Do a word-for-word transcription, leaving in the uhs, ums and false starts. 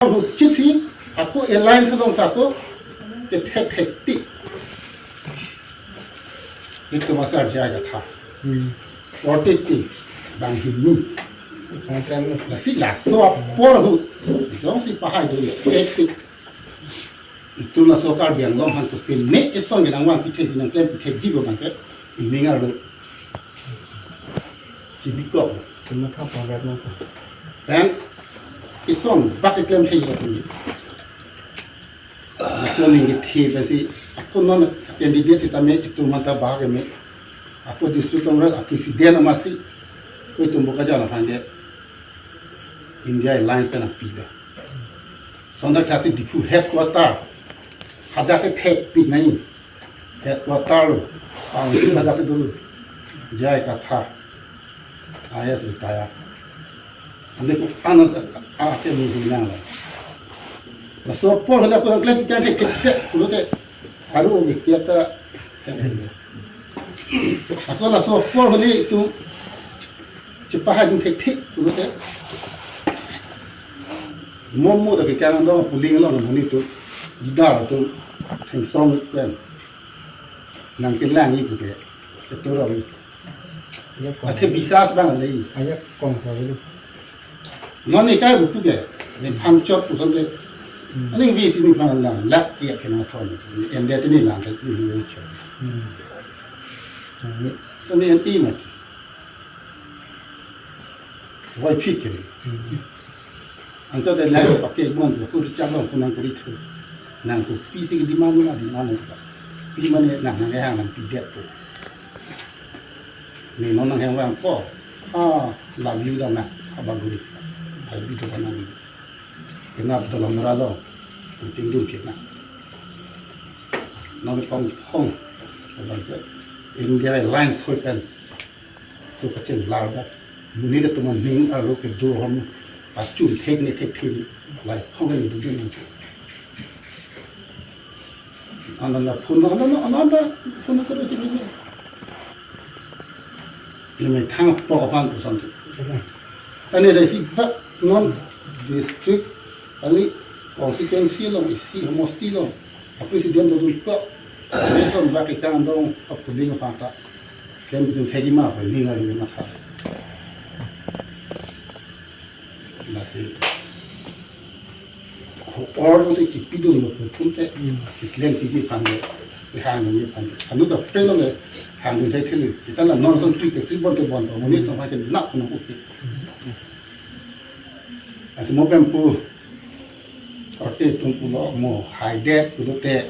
Ahut chit si, ako alliance along ta ako, kethek thek ti. Ito masar jaya katha. Hmm. Forty ti, bang hini. Lasi laso apor ahut, jongsi pahai do, thek ti. Itum laso Karbi Anglong aphan to pine ison ke nangvang pithe, nangklem pithe jibo bangke, ining arlo. Chibikok. Cuma thap pagat na. Pen, ison bak keklem thei lo tumi. Laso aning kethe pensi, ako non candidate sitame itum mata bahak me. Ako District Congress a president amatsi, ko itum Bokajan aphan ke India Alliance pen apida. Sonda klasi Diphu headquarter. Hadak ke thek pi nai. Headquarter lo. Pang hadak ke dulu. Jai katha. I A S retire. Ande ko anas a ke ni nang la. Laso apor hana ko klem kan thek thek thek. Kulo te. Aru ni kiata. Ako laso apor huli tu chepahai dun thek thek kulo te. Momo da ke kang dong puling long muni tu. Idar tu thengsong pen. Nangkelang i puke. Ketura i. Ayak kong. Athe bisas bang le i. Ayak kong sa dulu. Non ikai buku ke. Ni pangchot puson ke. Hmm. Aning visi ni pang lang lak iya kena thon. Em dia tini lang ke ini chot. Hmm. Ini anti mati. Wai phit ke. Hmm. Ansa de lai pakai mon ko kur chak long kunang kuri thu. Nang ko pi si di man na di man ka. Pi mane nang nang hang nang pi det ko. Ni non nang hang vang ko. Ah, love you da na. Abang guri. Ai bi do na ni. Kena betul mera lo. Penting dun kena. Non kong kong. Abang ke. India Alliance hoi kan. So kachin lar dak. Muni da tuman ning aro kedo hom pachun thek ne thek thek lai hong ne dudun nang. Ananda phone, ananda, ananda phone ko dei ni. Ini thang pok aphan ko santi. Ani dei si ba non district ani constituency along isi homosti along. A president do ko. Ini son ba ke kang dong a puling aphan ta. Ken dun thek ma ko ni ngai ma kha. Lasi. Ko-or si chipidun lo puthum te. Hmm. Iklem tiji aphan lo. Ihang ni aphan. Anu ta friend lo le. Hang ni thai thili. Kita la non son tu te tri bon te bon to. Muni to ma ke nak no uti. Lasi mo pempu. Arte tum pulo mo haidet pulo te.